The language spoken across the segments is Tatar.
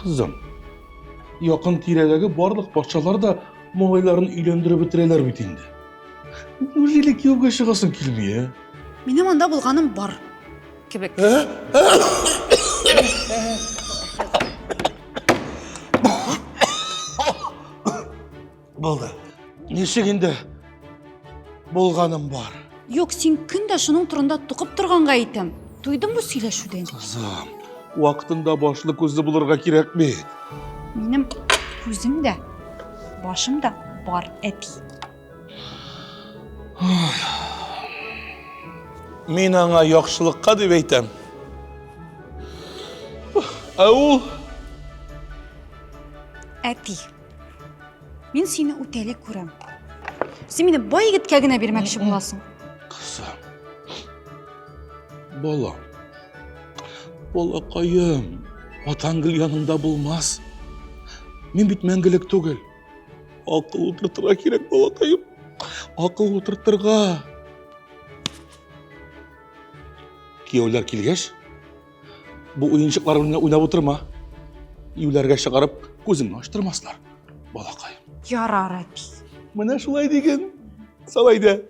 Кызым, якын тирәдәге барлык патшалар да малайларын өйләндереп бетерәләр бит инде. Неужели кияүгә чыгасың килми, ә? Минем анда булганым бар кебек. Булды. Ничек инде булганым бар? Юк, син көн дә шуның турында тукып торганга әйтәм. Туйдым бу сөйләшүдән. Кызым, вакытында башлы күзле булырга кирәк бит. Минем күзем дә, башым да бар, әти. Мин аңа яхшылыкка дип әйтәм. Ә ул Әти. Мин сине үтәли күрәм. Син мине бай егеткә генә бирмәкче буласың. Кызым. Балам. Балакаем. Атаң гел яныңда булмас. Мин бит мәңгелек түгел. Акыл утыртырга кирәк, балакаем. Акыл утыртырга. Кияүләр килгәч, Бу уенчыклар белән уйнап утырма. Юләргә чыгарып күзеңне ачтырмаслар, балакай. Ярар, әти. Менә шулай диген. Сал әйдә.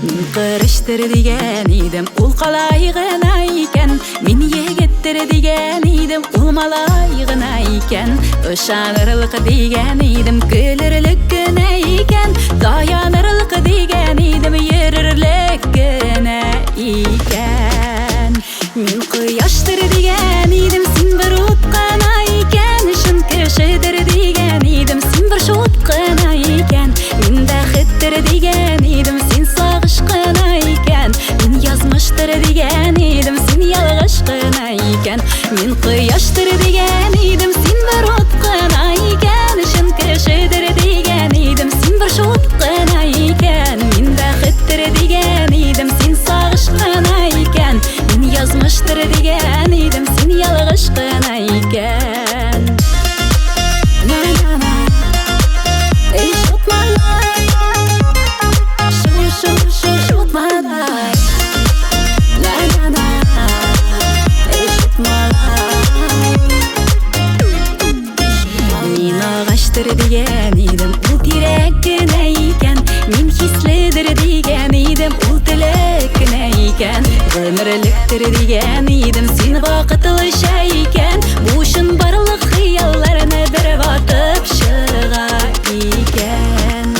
Мин кырыштыр дигән идем, ул калай гына икән. Мин егеттер дигән идем, ул малай гына икән. Ышанырлык дигән идем, көлерлек кенә икән. Таянырлык дигән идем, йөрерлек кенә икән. Мин кояштыр дигән идем, син бер ут кына икән. Чын кешедер дигән идем, син бер шут кына икән. Мин бәхеттер дигән идем, син сагыш кына икән. Мин язмыштыр дигән идем, син ялгыш кына икән. Мин кояштыр дигән идем, син бер ут кына икән. Чын кешедер дигән идем, син бер шут кына икән. Мин бәхеттер дигән идем, син сагыш кына икән. Мин язмыштыр дигән идем, син ялгыш кына икән. На-на-на. Эй, шут малай. Шу, шу, шу, шут малай. На-на-на. Эй, шут малай. Мин агачтыр дигән идем, ул тирәк кенә икән. Мин хиследер дигән идем, ул теләк кенә икән. Гомерлектер дигән идем, син вакытлыча икән. Бу чынбарлык хыялларны бер ватып чыга икән.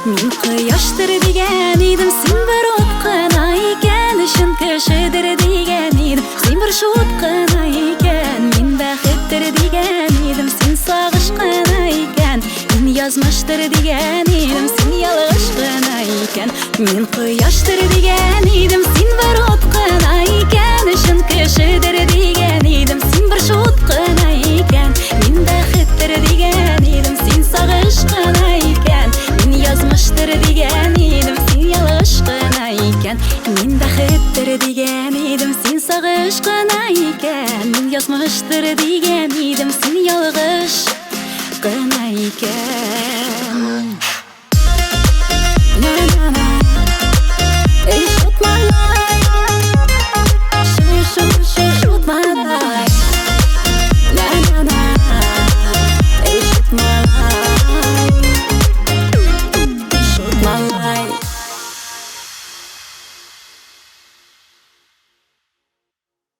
Мин кояштыр дигән идем, син бер ут кына икән. Чын кешедер дигән идем, син бер шут кына икән. Мин бәхеттер дигән идем, син сагыш кына икән. Мин язмыштыр дигән идем, син ялгыш кына икән. Мин кояштыр дигән идем, син бер ут кына икән. Чын кешедер дигән идем, син бер шут кына икән. Мин бәхеттер дигән идем, син сагыш кына икән. Мин язмыштыр дигән идем, син ялгыш кына икән. Мин бәхеттер дигән идем, син сагыш кына икән. Мин язмыштыр дигән идем, син ялгыш кына икән.